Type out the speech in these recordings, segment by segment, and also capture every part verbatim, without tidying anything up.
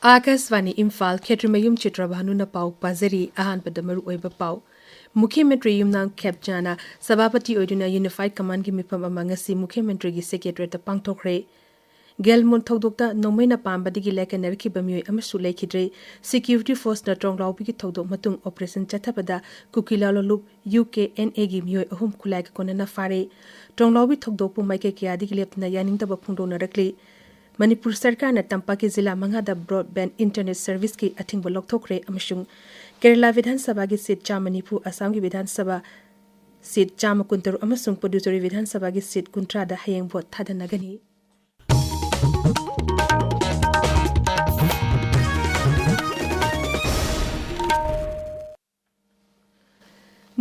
ꯑꯥꯀꯥꯁꯕꯥꯅꯤ ꯏꯝꯐꯥꯜ, ꯈꯦꯇ꯭ꯔꯤꯃꯌꯨꯝ ꯆꯤꯇ꯭ꯔꯚꯥꯅꯨꯅ ꯄꯥꯎ ꯄꯥꯖꯔꯤ꯫ ꯑꯍꯥꯟꯕꯗ ꯃꯔꯨꯑꯣꯏꯕ ꯄꯥꯎ꯫ ꯃꯨꯈ꯭ꯌ ꯃꯟꯇ꯭ꯔꯤ ꯌꯨꯝꯅꯥꯝ ꯈꯦꯝꯆꯥꯅ ꯁꯚꯥꯄꯇꯤ ꯑꯣꯏꯗꯨꯅ ꯌꯨꯅꯤꯐꯥꯏꯗ ꯀꯃꯥꯟꯒꯤ ꯃꯤꯐꯝ ꯑꯃ ꯉꯁꯤ ꯃꯨꯈ꯭ꯌ ꯃꯟꯇ꯭ꯔꯤꯒꯤ ꯁꯦꯀ꯭ꯔꯦꯇꯔꯤꯌꯦꯠꯇ ꯄꯥꯡꯊꯣꯛꯈ꯭ꯔꯦ꯫ ꯒꯦꯜꯃꯨꯟ ꯊꯧꯗꯣꯛꯇ ꯅꯣꯡꯃꯩꯅ ꯄꯥꯟꯕꯗꯒꯤ ꯂꯥꯏꯀꯠꯅꯔꯛꯈꯤꯕ ꯃꯤꯑꯣꯏ ꯑꯃꯁꯨ ꯂꯩꯈꯤꯗ꯭ꯔꯦ꯫ ꯁꯦꯀ꯭ꯌꯨꯔꯤꯇꯤ ꯐꯣꯔꯁꯅ ꯇ꯭ꯔꯣꯡꯂꯥꯎꯕꯤꯒꯤ ꯊꯧꯗꯣꯛ ꯃꯇꯨꯡ ꯑꯣꯄꯔꯦꯁꯟ ꯆꯠꯊꯕꯗ ꯀꯨꯀꯤ ꯂꯥꯂꯣꯡꯂꯨꯞ ꯌꯨ ꯀꯦ ꯑꯦꯟ ꯑꯦꯒꯤ ꯃꯤꯑꯣꯏ ꯑꯍꯨꯝ ꯈꯨꯠꯂꯥꯏꯒ ꯀꯣꯟꯅꯅ ꯐꯥꯔꯦ꯫ ꯇ꯭ꯔꯣꯡꯂꯥꯎꯕꯤ ꯊꯧꯗꯣꯛꯄꯨ ꯃꯥꯏꯀꯩ ꯀꯌꯥꯗꯒꯤ ꯂꯦꯞꯇꯅ ꯌꯥꯅꯤꯡꯗꯕ ꯐꯣꯡꯗꯣꯛꯅꯔꯛꯂꯤ꯫ ꯃꯅꯤꯄꯨꯔ ꯁꯔꯀꯥꯔꯅ ꯇꯝꯄꯥꯛꯀꯤ ꯖꯤꯂꯥ ꯃꯉꯥꯗ ꯕ꯭ꯔꯣꯗꯕꯦꯟꯗ ꯏꯟꯇꯔꯅꯦꯠ ꯁꯔꯚꯤꯁꯀꯤ ꯑꯊꯤꯡꯕ ꯂꯧꯊꯣꯛꯈ꯭ꯔꯦ ꯑꯃꯁꯨꯡ ꯀꯦꯔꯂꯥ ꯕꯤꯙꯥꯟ ꯁꯚꯥꯒꯤ ꯁꯤꯠ ꯆꯥꯝꯃ ꯅꯤꯐꯨ, ꯑꯁꯥꯝꯒꯤ ꯕꯤꯙꯥꯟ ꯁꯚꯥ ꯁꯤꯠ ꯆꯥꯝꯃ ꯀꯨꯟꯇꯔꯨꯛ ꯑꯃꯁꯨꯡ ꯄꯨꯗꯨꯆꯦꯔꯤ ꯕꯤꯙꯥꯟ ꯁꯚꯥꯒꯤ ꯁꯤꯠ ꯀꯨꯟꯊ꯭ꯔꯥꯗ ꯍꯌꯦꯡ ꯚꯣꯠ ꯊꯥꯗꯅꯒꯅꯤ꯫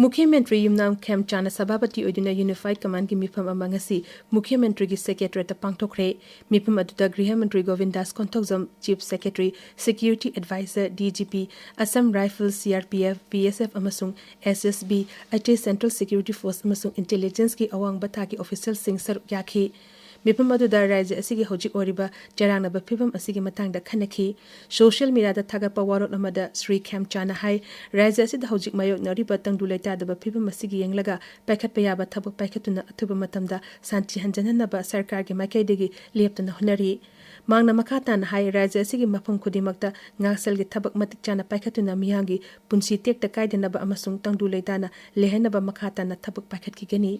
ꯃꯨꯈ꯭ꯌ ꯃꯟꯇ꯭ꯔꯤ ꯌꯨꯝꯅꯥꯝ ꯈꯦꯝꯆꯥꯟꯅ ꯁꯚꯥꯄꯇꯤ ꯑꯣꯏꯗꯨꯅ ꯌꯨꯅꯤꯐꯥꯏꯗ ꯀꯃꯥꯟꯒꯤ ꯃꯤꯐꯝ ꯑꯃ ꯉꯁꯤ ꯃꯨꯈ꯭ꯌ ꯃꯟꯇ꯭ꯔꯤꯒꯤ ꯁꯦꯀ꯭ꯔꯦꯇꯔꯤꯌꯦꯠꯇ ꯄꯥꯡꯊꯣꯛꯈ꯭ꯔꯦ꯫ ꯃꯤꯐꯝ ꯑꯗꯨꯗ ꯒ꯭ꯔꯤꯍ ꯃꯟꯇ꯭ꯔꯤ Gobindas Konthoujam, chief secretary, security adviser, D G P, Assam rifles, C R P F, B S F ꯑꯃꯁꯨꯡ ꯑꯦꯁ ꯑꯦꯁ ꯕꯤ, ꯑꯇꯩ ꯁꯦꯟꯇ꯭ꯔꯦꯜ ꯁꯦꯀ꯭ꯌꯨꯔꯤꯇꯤ ꯐꯣꯔꯁ ꯑꯃꯁꯨꯡ ꯏꯟꯇꯦꯂꯤꯖꯦꯟꯁꯀꯤ ꯑꯋꯥꯡꯕ ꯊꯥꯛꯀꯤ ꯑꯣꯐꯤꯁꯤꯌꯦꯜꯁꯤꯡ ꯁꯔꯨꯛ ꯌꯥꯈꯤ꯫ ꯃꯤꯐꯝ ꯑꯗꯨꯗ ꯔꯥꯖ꯭ꯌ ꯑꯁꯤꯒꯤ ꯍꯧꯖꯤꯛ ꯑꯣꯏꯔꯤꯕ ꯆꯔꯥꯡꯅꯕ ꯐꯤꯕꯝ ꯑꯁꯤꯒꯤ ꯃꯇꯥꯡꯗ ꯈꯟꯅꯈꯤ꯫ ꯁꯣꯁꯤꯌꯦꯜ ꯃꯤꯗꯤꯌꯥꯗ ꯊꯥꯒꯠꯄ ꯋꯥꯔꯣꯜ ꯑꯃꯗ ꯁ꯭ꯔꯤ ꯈꯦꯝꯆꯥꯟꯅ ꯍꯥꯏ, ꯔꯥꯖ꯭ꯌ ꯑꯁꯤꯗ ꯍꯧꯖꯤꯛ ꯃꯥꯌꯣꯛꯅꯔꯤꯕ ꯇꯪꯗꯨ ꯂꯩꯇꯥꯗꯕ ꯐꯤꯕꯝ ꯑꯁꯤꯒꯤ ꯌꯦꯡꯂꯒ ꯄꯥꯏꯈꯠꯄ ꯌꯥꯕ ꯊꯕꯛ ꯄꯥꯏꯈꯠꯇꯨꯅ ꯑꯊꯨꯕ ꯃꯇꯝꯗ ꯁꯥꯟꯇꯤ ꯍꯟꯖꯤꯟꯅꯅꯕ ꯁꯔꯀꯥꯔꯒꯤ ꯃꯥꯏꯀꯩꯗꯒꯤ ꯂꯦꯞꯇꯅ ꯍꯣꯠꯅꯔꯤ꯫ ꯃꯍꯥꯛꯅ ꯃꯈꯥ ꯇꯥꯅ ꯍꯥꯏ, ꯔꯥꯖ꯭ꯌ ꯑꯁꯤꯒꯤ ꯃꯐꯝ ꯈꯨꯗꯤꯡꯃꯛꯇ ꯉꯥꯛꯁꯦꯜꯒꯤ ꯊꯕꯛ ꯃꯇꯤꯛ ꯆꯥꯅ ꯄꯥꯏꯈꯠꯇꯨꯅ ꯃꯤꯌꯥꯝꯒꯤ ꯄꯨꯟꯁꯤ ꯇꯦꯛꯇ ꯀꯥꯏꯗꯅꯕ ꯑꯃꯁꯨꯡ ꯇꯪꯗꯨ ꯂꯩꯇꯥꯅ ꯂꯩꯍꯟꯅꯕ ꯃꯈꯥ ꯇꯥꯅ ꯊꯕꯛ ꯄꯥꯏꯈꯠꯈꯤꯒꯅꯤ꯫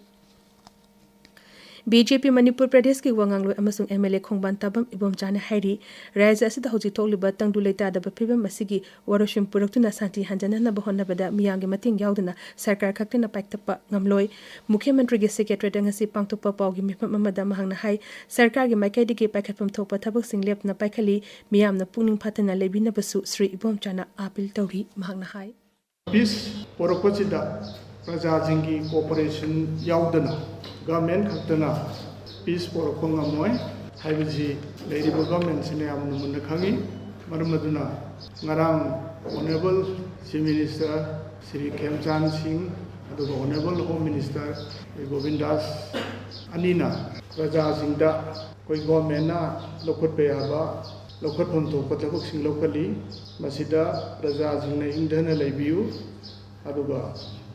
ꯕꯤ ꯖꯦ ꯄꯤ ꯃꯅꯤꯄꯨꯔ ꯄ꯭ꯔꯗꯦꯁꯀꯤ ꯋꯥ ꯉꯥꯡꯂꯣꯏ ꯑꯃꯁꯨꯡ ꯑꯦꯝ ꯑꯦꯜ ꯑꯦ ꯈꯣꯡꯕꯥꯟ ꯇꯥꯕꯝ ꯏꯕꯣꯝꯆꯥꯅ ꯍꯥꯏꯔꯤ, ꯔꯥꯖ꯭ꯌ ꯑꯁꯤꯗ ꯍꯧꯖꯤꯛ ꯊꯣꯛꯂꯤꯕ ꯇꯪꯗꯨ ꯂꯩꯇꯥꯗꯕ ꯐꯤꯕꯝ ꯑꯁꯤꯒꯤ ꯋꯥꯔꯣꯏꯁꯤꯟ ꯄꯨꯔꯛꯇꯨꯅ ꯁꯥꯟꯇꯤ ꯍꯟꯖꯤꯟꯅꯅꯕ ꯍꯣꯠꯅꯕꯗ ꯃꯤꯌꯥꯝꯒꯤ ꯃꯇꯦꯡ ꯌꯥꯎꯗꯅ ꯁꯔꯀꯥꯔ ꯈꯛꯇꯅ ꯄꯥꯏꯈꯠꯄ ꯉꯝꯂꯣꯏ꯫ ꯃꯨꯈ꯭ꯌ ꯃꯟꯇ꯭ꯔꯤꯒꯤ ꯁꯦꯀ꯭ꯔꯦꯇꯔꯤꯌꯦꯠꯇ ꯉꯁꯤ ꯄꯥꯡꯊꯣꯛꯄ ꯄꯥꯎꯒꯤ ꯃꯤꯐꯝ ꯑꯃꯗ ꯃꯍꯥꯛꯅ ꯍꯥꯏ, ꯁꯔꯀꯥꯔꯒꯤ ꯃꯥꯏꯀꯩꯗꯒꯤ ꯄꯥꯏꯈꯠꯐꯝ ꯊꯣꯛꯄ ꯊꯕꯛꯁꯤꯡ ꯂꯦꯞꯇꯅ ꯄꯥꯏꯈꯠꯂꯤ, ꯃꯤꯌꯥꯝꯅ ꯄꯨꯛꯅꯤꯡ ꯐꯥꯊꯅ ꯂꯩꯕꯤꯅꯕꯁꯨ ꯁ꯭ꯔꯤ ꯏꯕꯣꯝꯆꯥꯅ ꯑꯥꯄꯤꯜ ꯇꯧꯔꯤ꯫ ꯃꯍꯥꯛꯅ ꯍꯥꯏ꯫ ꯄꯤꯁ ꯄꯣꯔꯛꯄꯁꯤꯗ ꯄ꯭ꯔꯖꯥꯁꯤꯡꯒꯤ ꯀꯣꯑꯣꯄꯔꯦꯁꯟ ꯌꯥꯎꯗꯅ ꯒꯚꯔꯟꯃꯦꯟ ꯈꯛꯇꯅ ꯄꯤꯁ ꯄꯣꯔꯛꯄ ꯉꯝꯃꯣꯏ ꯍꯥꯏꯕꯁꯤ ꯂꯩꯔꯤꯕ ꯒꯚꯔꯟꯃꯦꯟꯁꯤꯅ ꯌꯥꯝꯅ ꯃꯨꯟꯅ ꯈꯪꯏ꯫ ꯃꯔꯝ ꯑꯗꯨꯅ ꯉꯔꯥꯡ ꯑꯣꯅꯔꯦꯕꯜ ꯆꯤꯐ ꯃꯤꯅꯤꯁꯇꯔ ꯁ꯭ꯔꯤ ꯈꯦꯝꯆꯥꯟ ꯁꯤꯡ ꯑꯗꯨꯒ ꯑꯣꯅꯔꯦꯕꯜ ꯍꯣꯝ ꯃꯤꯅꯤꯁꯇꯔ ꯒꯣꯕꯤꯟꯗꯥꯁ ꯑꯅꯤꯅ ꯄ꯭ꯔꯖꯥꯁꯤꯡꯗ ꯑꯩꯈꯣꯏ ꯒꯚꯔꯟꯃꯦꯟꯅ ꯂꯧꯈꯠꯄ ꯌꯥꯕ ꯂꯧꯈꯠꯐꯝ ꯊꯣꯛꯄ ꯊꯕꯛꯁꯤꯡ ꯂꯧꯈꯠꯂꯤ꯫ ꯃꯁꯤꯗ ꯄ꯭ꯔꯖꯥꯁꯤꯡꯅ ꯏꯪꯊꯅ ꯂꯩꯕꯤꯌꯨ, ꯑꯗꯨꯒ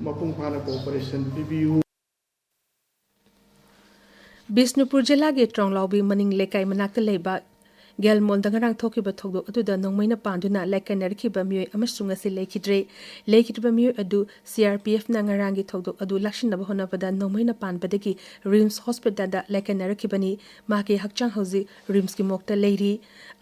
ꯃꯄꯨꯡ ꯐꯥꯅ cooperation ꯄꯤꯕꯤꯌꯨ꯫ ꯕꯤꯁꯅꯨꯄꯨꯔ ꯖꯤꯂꯥꯒꯤ ꯇ꯭ꯔꯣꯡꯂꯥꯎꯕꯤ ꯃꯅꯤꯡ ꯂꯩꯀꯥꯏ ꯃꯅꯥꯛꯇ ꯂꯩꯕ ꯒꯦꯜꯃꯣꯜꯗ ꯉꯔꯥꯡ ꯊꯣꯛꯈꯤꯕ ꯊꯧꯗꯣꯛ ꯑꯗꯨꯗ ꯅꯣꯡꯃꯩꯅ ꯄꯥꯟꯗꯨꯅ ꯂꯥꯏꯀꯠꯅꯔꯛꯈꯤꯕ ꯃꯤꯑꯣꯏ ꯑꯃꯁꯨ ꯉꯁꯤ ꯂꯩꯈꯤꯗ꯭ꯔꯦ꯫ ꯂꯩꯈꯤꯗ꯭ꯔꯤꯕ ꯃꯤꯑꯣꯏ ꯑꯗꯨ ꯁꯤ ꯑꯥꯔ ꯄꯤ ꯑꯦꯐꯅ ꯉꯔꯥꯡꯒꯤ ꯊꯧꯗꯣꯛ ꯑꯗꯨ ꯂꯥꯛꯁꯤꯟꯅꯕ ꯍꯣꯠꯅꯕꯗ ꯅꯣꯡꯃꯩꯅ ꯄꯥꯟꯕꯗꯒꯤ ꯔꯤꯝꯁ ꯍꯣꯁꯄꯤꯇꯥꯜꯗ ꯂꯥꯏꯀꯠꯅꯔꯛꯈꯤꯕꯅꯤ꯫ ꯃꯍꯥꯛꯀꯤ ꯍꯛꯆꯥꯡ ꯍꯧꯖꯤꯛ ꯔꯤꯝꯁꯀꯤ ꯃꯣꯔꯒꯇ ꯂꯩꯔꯤ꯫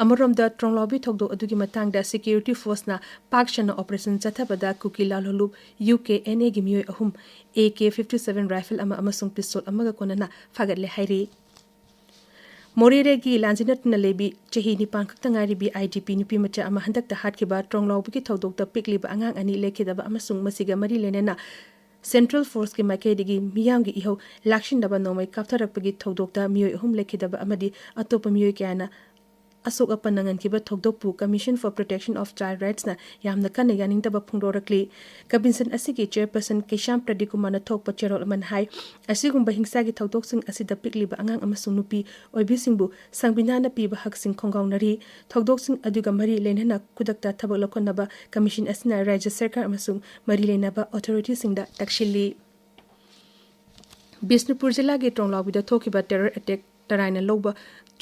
ꯑꯃꯔꯣꯝꯗ, ꯇ꯭ꯔꯣꯡꯂꯥꯎꯕꯤ ꯊꯧꯗꯣꯛ ꯑꯗꯨꯒꯤ ꯃꯇꯥꯡꯗ ꯁꯦꯀ꯭ꯌꯨꯔꯤꯇꯤ ꯐꯣꯔꯁꯅ ꯄꯥꯛ ꯁꯟꯅ ꯑꯣꯄꯔꯦꯁꯟ ꯆꯠꯊꯕꯗ ꯀꯨꯀꯤ ꯂꯥꯜꯍꯧꯂꯨꯞ ꯌꯨ ꯀꯦ ꯑꯦꯟ ꯑꯦꯒꯤ ꯃꯤꯑꯣꯏ ꯑꯍꯨꯝ, A K fifty seven rifle ꯑꯃ ꯑꯃꯁꯨꯡ ꯄꯤꯁꯇꯣꯜ ꯑꯃꯒ ꯀꯣꯟꯅꯅ ꯐꯥꯒꯠꯂꯦ ꯍꯥꯏꯔꯤ꯫ ꯃꯣꯔꯦꯗꯒꯤ ꯂꯥꯟꯖꯦꯟꯅꯗꯨꯅ ꯂꯩꯕꯤ ꯆꯍꯤ ꯅꯤꯄꯥꯟ ꯈꯛꯇ ꯉꯥꯏꯔꯤꯕꯤ ꯑꯥꯏ ꯗꯤ ꯄꯤ ꯅꯨꯄꯤ ꯃꯆꯥ ꯑꯃ ꯍꯟꯗꯛꯇ ꯍꯥꯠꯈꯤꯕ ꯇ꯭ꯔꯣꯡꯂꯥꯎꯕꯤꯒꯤ ꯊꯧꯗꯣꯛꯇ ꯄꯤꯛꯂꯤꯕ ꯑꯉꯥꯡ ꯑꯅꯤ ꯂꯩꯈꯤꯗꯕ ꯑꯃꯁꯨꯡ ꯃꯁꯤꯒ ꯃꯔꯤ ꯂꯩꯅꯅ ꯁꯦꯟꯇ꯭ꯔꯦꯜ ꯐꯣꯔꯁꯀꯤ ꯃꯥꯏꯀꯩꯗꯒꯤ ꯃꯤꯌꯥꯝꯒꯤ ꯏꯍꯧ ꯂꯥꯛꯁꯤꯟꯅꯕ ꯅꯣꯡꯃꯩ ꯀꯥꯞꯊꯔꯛꯄꯒꯤ ꯊꯧꯗꯣꯛꯇ ꯃꯤꯑꯣꯏ ꯑꯍꯨꯝ ꯂꯩꯈꯤꯗꯕ ꯑꯃꯗꯤ ꯑꯇꯣꯞꯄ ꯃꯤꯑꯣꯏ ꯀꯌꯥꯅ ꯑꯁꯣꯛ ꯑꯄꯟ ꯅꯪꯍꯟꯈꯤꯕ ꯊꯧꯗꯣꯛꯄꯨ Commission for Protection of Child Rightsꯅ ꯌꯥꯝꯅ ꯀꯟꯅ ꯌꯥꯅꯤꯡꯗꯕ ꯐꯣꯡꯗꯣꯔꯛꯂꯤ꯫ ꯀꯃꯤꯁꯟ ꯑꯁꯤꯒꯤ ꯆꯦꯌꯔꯄꯔꯁꯟ ꯀꯩꯁꯥꯝ ꯄ꯭ꯔꯗꯤꯞ ꯀꯨꯃꯥꯔꯅ ꯊꯣꯛꯄ ꯆꯦꯔꯣꯜ ꯑꯃꯅ ꯍꯥꯏ, ꯑꯁꯤꯒꯨꯝꯕ ꯍꯤꯡꯁꯥꯒꯤ ꯊꯧꯗꯣꯛꯁꯤꯡ ꯑꯁꯤꯗ ꯄꯤꯛꯂꯤꯕ ꯑꯉꯥꯡ ꯑꯃꯁꯨꯡ ꯅꯨꯄꯤ ꯑꯣꯏꯕꯤꯁꯤꯡꯕꯨ ꯁꯪꯕꯤꯙꯥꯟꯅ ꯄꯤꯕ ꯍꯛꯁꯤꯡ ꯈꯣꯡꯒꯥꯎꯅꯔꯤ꯫ ꯊꯧꯗꯣꯛꯁꯤꯡ ꯑꯗꯨꯒ ꯃꯔꯤ ꯂꯩꯅꯅ ꯈꯨꯗꯛꯇ ꯊꯕꯛ ꯂꯧꯈꯠꯅꯕ ꯀꯃꯤꯁꯟ ꯑꯁꯤꯅ ꯔꯥꯖ꯭ꯌ ꯁꯔꯀꯥꯔ ꯑꯃꯁꯨꯡ ꯃꯔꯤ ꯂꯩꯅꯕ ꯑꯣꯊꯣꯔꯤꯇꯤꯁꯤꯡꯗ ꯇꯛꯁꯤꯜꯂꯤ꯫ ꯕꯤꯁꯅꯨꯄꯨꯔ ꯖꯤꯂꯥꯒꯤ ꯇ꯭ꯔꯣꯡꯂꯥꯎꯕꯤꯗ ꯊꯣꯛꯈꯤꯕ ꯇꯦꯔꯣꯔ ꯑꯦꯇꯦꯛ ꯇꯔꯥꯏꯅ ꯂꯧꯕ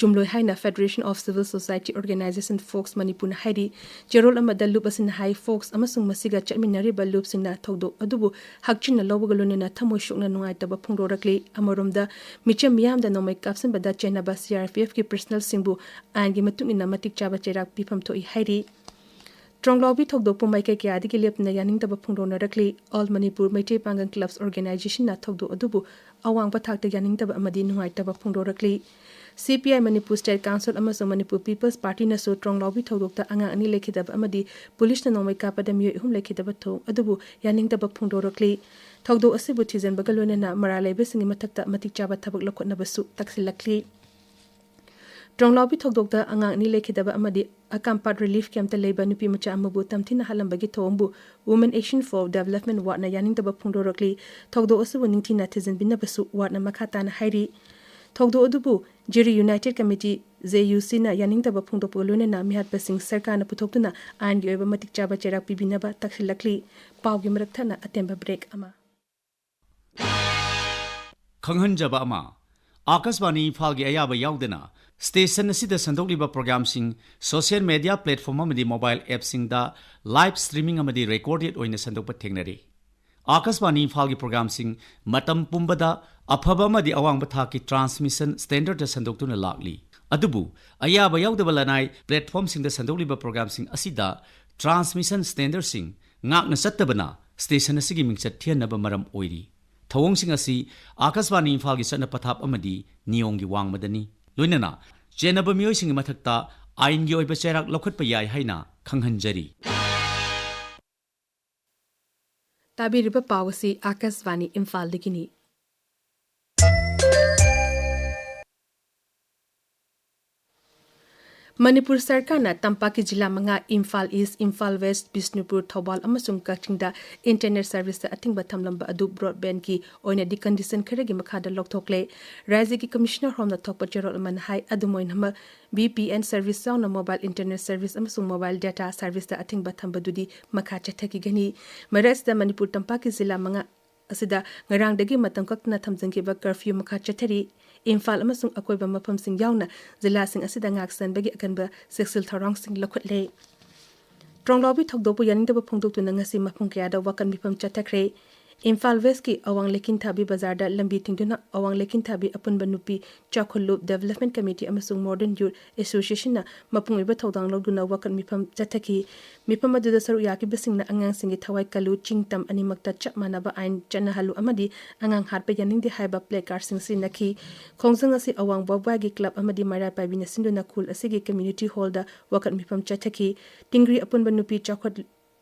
ꯆꯨꯝꯂꯣꯏ ꯍꯥꯏꯅ Federation of Civil Society Organization, fox, ꯃꯅꯤꯄꯨꯔꯅ ꯍꯥꯏꯔꯤ꯫ ꯆꯦꯔꯣꯜ ꯑꯃꯗ ꯂꯨꯞ ꯑꯁꯤꯅ ꯍꯥꯏ, ꯐꯣꯛꯁ ꯑꯃꯁꯨꯡ ꯃꯁꯤꯒ ꯆꯠꯃꯤꯟꯅꯔꯤꯕ ꯂꯨꯞꯁꯤꯡꯅ ꯊꯧꯗꯣꯛ ꯑꯗꯨꯕꯨ ꯍꯛꯆꯤꯟꯅ ꯂꯧꯕꯒ ꯂꯣꯏꯅꯅ ꯊꯃꯣꯏ ꯁꯣꯛꯅ ꯅꯨꯡꯉꯥꯏꯇꯕ ꯐꯣꯡꯗꯣꯔꯛꯂꯤ꯫ ꯑꯃꯔꯣꯝꯗ, ꯃꯤꯆꯝ ꯃꯤꯌꯥꯝꯗ ꯅꯣꯡꯃꯩ ꯀꯥꯞꯁꯤꯟꯕꯗ ꯆꯦꯟꯅꯕ ꯁꯤ ꯑꯥꯔ ꯄꯤ ꯑꯦꯐꯀꯤ ꯄꯔꯁꯅꯦꯜꯁꯤꯡꯕꯨ ꯑꯥꯏꯟꯒꯤ ꯃꯇꯨꯡ ꯏꯟꯅ ꯃꯇꯤꯛ ꯆꯥꯕ ꯆꯩꯔꯥꯛ ꯄꯤꯐꯝ ꯊꯣꯛꯏ ꯍꯥꯏꯔꯤ꯫ ꯇ꯭ꯔꯣꯡꯂꯥꯎꯕꯤ ꯊꯧꯗꯣꯛꯄꯨ ꯃꯥꯏꯀꯩ ꯀꯌꯥꯗꯒꯤ ꯂꯦꯞꯇꯅ ꯌꯥꯅꯤꯡꯗꯕ ꯐꯣꯡꯗꯣꯛꯅꯔꯛꯂꯤ꯫ All Manipur Meitei Pangal Clubs Organizationꯅ ꯊꯧꯗꯣꯛ ꯑꯗꯨꯕꯨ ꯑꯋꯥꯡꯕ ꯊꯥꯛꯇ ꯌꯥꯅꯤꯡꯗꯕ ꯑꯃꯗꯤ ꯅꯨꯡꯉꯥꯏꯇꯕ ꯐꯣꯡꯗꯣꯔꯛꯂꯤ꯫ ꯁꯤ P I, Manipur State Council ꯑꯃꯁꯨꯡ Manipur People's Partyꯅꯁꯨ ꯇ꯭ꯔꯣꯡꯂꯥꯎꯕꯤ ꯊꯧꯗꯣꯛꯇ ꯑꯉꯥꯡ ꯑꯅꯤ ꯂꯩꯈꯤꯗꯕ ꯑꯃꯗꯤ ꯄꯨꯂꯤꯁꯅ ꯅꯣꯡꯃꯩ ꯀꯥꯞꯄꯗ ꯃꯤꯑꯣꯏ ꯑꯍꯨꯝ ꯂꯩꯈꯤꯗꯕ ꯊꯧꯗꯣꯛ ꯑꯗꯨꯕꯨ ꯌꯥꯅꯤꯡꯗꯕ ꯐꯣꯡꯗꯣꯔꯛꯂꯤ꯫ ꯊꯧꯗꯣꯛ ꯑꯁꯤꯕꯨ ꯊꯤꯖꯤꯟꯕꯒ ꯂꯣꯏꯅꯅ ꯃꯔꯥꯜ ꯂꯩꯕꯁꯤꯡꯒꯤ ꯃꯊꯛꯇ ꯃꯇꯤꯛ ꯆꯥꯕ ꯊꯕꯛ ꯂꯧꯈꯠꯅꯕꯁꯨ ꯇꯛꯁꯤꯜꯂꯛꯂꯤ꯫ ꯇ꯭ꯔꯣꯡꯂꯥꯎꯕꯤ ꯊꯧꯗꯣꯛꯇ ꯑꯉꯥꯡ ꯑꯅꯤ ꯂꯩꯈꯤꯗꯕ ꯑꯃꯗꯤ ꯑꯀꯥꯝꯄꯥꯠ ꯔꯤꯂꯤꯐ ꯀꯦꯝꯞꯇ ꯂꯩꯕ ꯅꯨꯄꯤ ꯃꯆꯥ ꯑꯃꯕꯨ ꯇꯝꯊꯤꯅ ꯍꯥꯠꯂꯝꯕꯒꯤ ꯊꯧꯑꯣꯡꯕꯨ Women Action for Development ꯋꯥꯔꯗꯅ ꯌꯥꯅꯤꯡꯗꯕ ꯐꯣꯡꯗꯣꯔꯛꯂꯤ꯫ ꯊꯧꯗꯣꯛ ꯑꯁꯤꯕꯨ ꯅꯤꯡꯊꯤꯅ ꯊꯤꯖꯤꯟꯕꯤꯅꯕꯁꯨ ꯋꯥꯔꯗꯅ ꯃꯈꯥ ꯇꯥꯅ ꯍꯥꯏꯔꯤ꯫ ꯊꯧꯗꯣꯛ ꯑꯗꯨꯕꯨ ꯖꯤꯔꯤ United Committee ꯖꯦ ꯌꯨ ꯁꯤꯅ ꯌꯥꯅꯤꯡꯗꯕ ꯐꯣꯡꯗꯣꯛꯄꯒ ꯂꯣꯏꯅꯅ ꯃꯤꯍꯥꯠꯄꯁꯤꯡ ꯁꯔꯀꯥꯔꯅ ꯄꯨꯊꯣꯛꯇꯨꯅ ꯑꯥꯏꯟꯒꯤ ꯑꯣꯏꯕ ꯃꯇꯤꯛ ꯆꯥꯕ ꯆꯩꯔꯥꯛ ꯄꯤꯕꯤꯅꯕ ꯇꯛꯁꯤꯜꯂꯛꯂꯤ꯫ ꯄꯥꯎꯒꯤ ꯃꯔꯛ ꯊꯠꯅ ꯑꯇꯦꯟꯕ ꯕ꯭ꯔꯦꯛ ꯑꯃ꯫ ꯈꯪꯍꯟꯖꯕ ꯑꯃ, ꯑꯥꯀꯥꯁꯕꯥꯅꯤ ꯏꯝꯐꯥꯜꯒꯤ ꯑꯌꯥꯕ ꯌꯥꯎꯗꯅ ꯁ꯭ꯇꯦꯁꯟ ꯑꯁꯤꯗ ꯁꯟꯗꯣꯛꯂꯤꯕ ꯄ꯭ꯔꯣꯒ꯭ꯔꯥꯝꯁꯤꯡ ꯁꯣꯁꯤꯌꯦꯜ ꯃꯦꯗꯤꯌꯥ ꯄ꯭ꯂꯦꯠꯐꯣꯔꯝ ꯑꯃꯗꯤ ꯃꯣꯕꯥꯏꯜ ꯑꯦꯞꯁꯤꯡꯗ ꯂꯥꯏꯚ ꯁ꯭ꯇ꯭ꯔꯤꯃꯤꯡ ꯑꯃꯗꯤ ꯔꯦꯀꯣꯔꯗꯦꯗ ꯑꯣꯏꯅ ꯁꯟꯗꯣꯛꯄ ꯊꯦꯡꯅꯔꯤ꯫ ꯑꯥꯀꯥꯁꯕꯥꯅꯤ ꯏꯝꯐꯥꯜꯒꯤ ꯄ꯭ꯔꯣꯒ꯭ꯔꯥꯝꯁꯤꯡ ꯃꯇꯝ ꯄꯨꯝꯕꯗ ꯑꯐꯕ ꯑꯃꯗꯤ ꯑꯋꯥꯡꯕ ꯊꯥꯛꯀꯤ ꯇ꯭ꯔꯥꯟꯁꯃꯤꯁꯟ ꯁ꯭ꯇꯦꯟꯗꯔꯗ ꯁꯟꯗꯣꯛꯇꯨꯅ ꯂꯥꯛꯂꯤ꯫ ꯑꯗꯨꯕꯨ ꯑꯌꯥꯕ ꯌꯥꯎꯗꯕ ꯂꯅꯥꯏ ꯄ꯭ꯂꯦꯠꯐꯣꯔꯝꯁꯤꯡꯗ ꯁꯟꯗꯣꯛꯂꯤꯕ ꯄ꯭ꯔꯣꯒ꯭ꯔꯥꯝꯁꯤꯡ ꯑꯁꯤꯗ ꯇ꯭ꯔꯥꯟꯁꯃꯤꯁꯟ ꯁ꯭ꯇꯦꯟꯗꯔꯗꯁꯤꯡ ꯉꯥꯛꯅ ꯆꯠꯇꯕꯅ ꯁ꯭ꯇꯦꯁꯟ ꯑꯁꯤꯒꯤ ꯃꯤꯡꯆꯠ ꯊꯤꯍꯟꯅꯕ ꯃꯔꯝ ꯑꯣꯏꯔꯤ꯫ ꯊꯧꯑꯣꯡꯁꯤꯡ ꯑꯁꯤ ꯑꯥꯀꯥꯁꯕꯥꯅꯤ ꯏꯝꯐꯥꯜꯒꯤ ꯆꯠꯅ ꯄꯊꯥꯞ ꯑꯃꯗꯤ ꯅꯤꯌꯣꯝꯒꯤ ꯋꯥꯡꯃꯗꯅꯤ꯫ ꯂꯣꯏꯅꯅ ꯆꯦꯟꯅꯕ ꯃꯤꯑꯣꯏꯁꯤꯡꯒꯤ ꯃꯊꯛꯇ ꯑꯥꯏꯟꯒꯤ ꯑꯣꯏꯕ ꯆꯩꯔꯥꯛ ꯂꯧꯈꯠꯄ ꯌꯥꯏ ꯍꯥꯏꯅ ꯈꯪꯍꯟꯖꯔꯤ꯫ ꯇꯥꯕꯤꯔꯤꯕ ꯄꯥꯎ ꯑꯁꯤ ꯑꯥꯀꯥꯁꯕꯥꯅꯤ ꯏꯝꯐꯥꯜꯗꯒꯤꯅꯤ꯫ ꯃꯅꯤꯄꯨꯔ ꯁꯔꯀꯥꯔꯅ ꯇꯝꯄꯥꯛꯀꯤ ꯖꯤꯂꯥ ꯃꯉꯥ, ꯏꯝꯐꯥꯜ ꯏꯁ, ꯏꯝꯐꯥꯜ ꯋꯦꯁ, ꯕꯤꯁꯅꯨꯄꯨꯔ, ꯊꯧꯕꯥꯜ ꯑꯃꯁꯨꯡ ꯀꯛꯆꯤꯡꯗ ꯏꯟꯇꯔꯅꯦꯠ ꯁꯔꯚꯤꯁꯇ ꯑꯊꯤꯡꯕ ꯊꯝꯂꯝꯕ ꯑꯗꯨ ꯕ꯭ꯔꯣꯗꯕꯦꯟꯗꯀꯤ ꯑꯣꯏꯅꯗꯤ ꯀꯟꯗꯤꯁꯟ ꯈꯔꯒꯤ ꯃꯈꯥꯗ ꯂꯧꯊꯣꯛꯂꯦ꯫ ꯔꯥꯖ꯭ꯌꯒꯤ ꯀꯃꯤꯁꯅꯔ ꯍꯣꯝꯅ ꯊꯣꯛꯄ ꯆꯦꯔꯣꯜ ꯑꯃꯅ ꯍꯥꯏ, ꯑꯗꯨꯝ ꯑꯣꯏꯅꯃꯛ, ꯚꯤ ꯄꯤ ꯑꯦꯟ ꯁꯔꯚꯤꯁ ꯌꯥꯎꯅ ꯃꯣꯕꯥꯏꯜ ꯏꯟꯇꯔꯅꯦꯠ ꯁꯔꯚꯤꯁ ꯑꯃꯁꯨꯡ ꯃꯣꯕꯥꯏꯜ ꯗꯦꯇꯥ ꯁꯔꯚꯤꯁꯇ ꯑꯊꯤꯡꯕ ꯊꯝꯕꯗꯨꯗꯤ ꯃꯈꯥ ꯆꯠꯊꯈꯤꯒꯅꯤ꯫ ꯃꯔꯛ ꯑꯁꯤꯗ, ꯃꯅꯤꯄꯨꯔ ꯇꯝꯄꯥꯛꯀꯤ ꯖꯤꯂꯥ ꯃꯉꯥ ꯑꯁꯤꯗ ꯉꯔꯥꯡꯗꯒꯤ ꯃꯇꯝ ꯀꯛꯇꯅ ꯊꯝꯖꯤꯟꯈꯤꯕ ꯀꯔꯐ꯭ꯌꯨ ꯃꯈꯥ ꯆꯠꯊꯔꯤ꯫ ꯏꯝꯐꯥꯜ ꯑꯃꯁꯨꯡ ꯑꯀꯣꯏꯕ ꯃꯐꯝꯁꯤꯡ ꯌꯥꯎꯅ ꯖꯤꯂꯥꯁꯤꯡ ꯑꯁꯤꯗ ꯉꯥꯛ ꯁꯦꯟꯕꯒꯤ ꯑꯀꯟꯕ ꯆꯦꯛꯁꯤꯜ ꯊꯧꯔꯥꯡꯁꯤꯡ ꯂꯧꯈꯠꯂꯦ꯫ ꯇ꯭ꯔꯣꯡꯂꯥꯎꯕꯤ ꯊꯧꯗꯣꯛꯄꯨ ꯌꯥꯅꯤꯡꯗꯕ ꯐꯣꯡꯗꯣꯛꯇꯨꯅ ꯉꯁꯤ ꯃꯐꯝ ꯀꯌꯥꯗ ꯋꯥꯀꯠ ꯃꯤꯐꯝ ꯆꯠꯊꯈ꯭ꯔꯦ꯫ ꯏꯝꯐꯥꯜ ꯋꯦꯁꯀꯤ ꯑꯋꯥꯡ ꯂꯩꯈꯤꯟꯊꯥꯕꯤ ꯕꯖꯥꯔꯗ ꯂꯝꯕꯤ ꯊꯤꯡꯗꯨꯅ ꯑꯋꯥꯡ ꯂꯩꯈꯤꯟꯊꯥꯕꯤ ꯑꯄꯨꯟꯕ ꯅꯨꯄꯤ ꯆꯥꯎꯈꯠꯂꯨꯞ ꯗꯦꯕꯂꯞꯃꯦꯟ ꯀꯃꯤꯇꯤ ꯑꯃꯁꯨꯡ ꯃꯣꯗꯔꯟ ꯌꯨꯠ ꯑꯦꯁꯣꯁꯤꯌꯦꯁꯟꯅ ꯃꯄꯨꯡ ꯑꯣꯏꯕ ꯊꯧꯗꯥꯡ ꯂꯧꯗꯨꯅ ꯋꯥꯀꯠ ꯃꯤꯐꯝ ꯆꯠꯊꯈꯤ꯫ ꯃꯤꯐꯝ ꯑꯗꯨꯗ ꯁꯔꯨꯛ ꯌꯥꯈꯤꯕꯁꯤꯡꯅ ꯑꯉꯥꯡꯁꯤꯡꯒꯤ ꯊꯋꯥꯏ ꯀꯜꯂꯨ, ꯆꯤꯡ ꯇꯝ ꯑꯅꯤꯃꯛꯇ ꯆꯞ ꯃꯥꯟꯅꯕ ꯑꯥꯏꯟ ꯆꯠꯅꯍꯜꯂꯨ ꯑꯃꯗꯤ ꯑꯉꯥꯡ ꯍꯥꯠꯄ ꯌꯥꯅꯤꯡꯗꯦ ꯍꯥꯏꯕ ꯄ꯭ꯂꯦ ꯀꯥꯔꯗꯁꯤꯡ ꯁꯤꯖꯤꯟꯅꯈꯤ꯫ ꯈꯣꯡꯖꯪ ꯑꯁꯤ ꯑꯋꯥꯡ ꯕꯣꯕ꯭ꯋꯥꯒꯤ ꯀ꯭ꯂꯕ ꯑꯃꯗꯤ ꯃꯩꯔꯥ ꯄꯥꯏꯕꯤꯅ ꯁꯤꯟꯗꯨꯅ ꯈꯨꯜ ꯑꯁꯤꯒꯤ ꯀꯝꯃ꯭ꯌꯨꯅꯤꯇꯤ ꯍꯣꯜꯗ ꯋꯥꯀꯠ ꯃꯤꯐꯝ ꯆꯠꯊꯈꯤ꯫ ꯇꯤꯡꯒ꯭ꯔꯤ ꯑꯄꯨꯟꯕ ꯅꯨꯄꯤ ꯆꯥꯎꯈꯠ